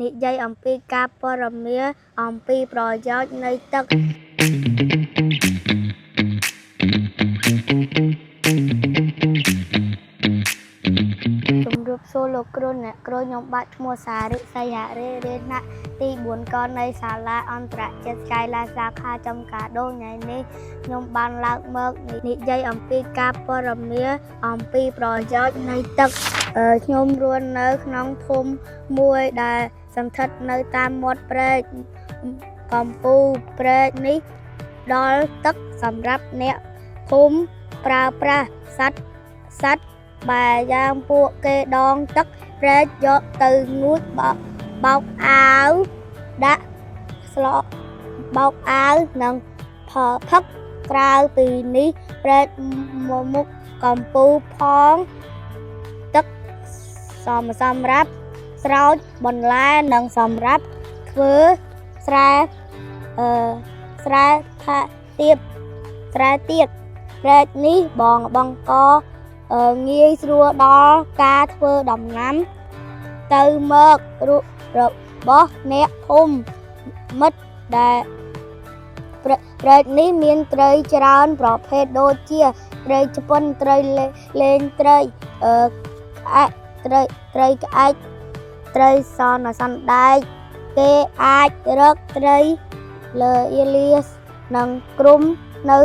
និយាយអំពីការព័ត៌មានអំពីប្រយោជន៍នៃទឹក ជំរាបសួរលោកគ្រូអ្នកគ្រូខ្ញុំបាទឈ្មោះសារិសីហរិរៀនថ្នាក់ទី4កនៃសាលាអន្តរជាតិកៃឡាសាខាចំការដូងថ្ងៃនេះខ្ញុំបានឡើងមកនិយាយអំពីការព័ត៌មានអំពីប្រយោជន៍នៃទឹកអឺខ្ញុំរស់នៅក្នុងភូមិមួយដែលសន្ធិដ្ឋនៅតាមមាត់ព្រែកកំពូលព្រែកនេះដល់ទឹកសម្រាប់អ្នកភូមិប្រើប្រាស់សត្វសត្វ បែយ៉ាងពួកគេដងទឹកព្រែកយកទៅងូតបោកបោកអាវដាក់ស្លបោកអាវនិងផផឹកក្រៅពីនេះព្រែកមុខកំពូលផងទឹកសំសម្រាប់ស្រោចបន្លែនិងសម្រាប់ធ្វើស្រែអឺស្រែថាទៀបស្រែទៀតព្រែកនេះបងបង្ក អឺងាយស្រួលដល់ការធ្វើដំណាំទៅមករបស់អ្នកភូមិមិត្តដែលព្រែព្រែកនេះមានត្រីច្រើនប្រភេទដូចជាត្រីឆ្ពិនត្រីលេលេងត្រីអឺក្អែកត្រីត្រីក្អែកត្រីសនសណ្ដែកគេអាចរកត្រីលើអ៊ីលីសនិងក្រុមនៅ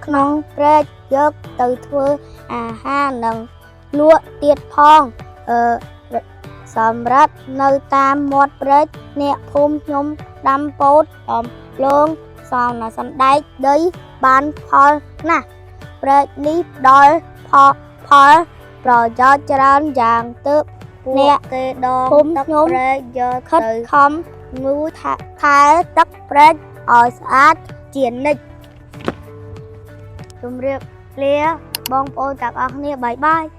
ក្នុងព្រែកយកទៅធ្វើ អាហារនិងលក់ទៀតផងអឺសម្រាប់នៅតាមមាត់ព្រែកអ្នកភូមិខ្ញុំដាំពោតដំឡូងសំណាសណ្ដែកដីបានផលណាស់ព្រែកនេះផ្ដល់ផលផលប្រយោជន៍ច្រើនយ៉ាងទើបអ្នក គេដង ភូមិ ទឹក ខ្ញុំ ព្រែកយក ខិត ទៅ ខំងូថថែទឹកព្រែកឲ្យស្អាតជានិច្ចជំរាបលាបងប្អូនទាំងអស់គ្នាបាយបាយ។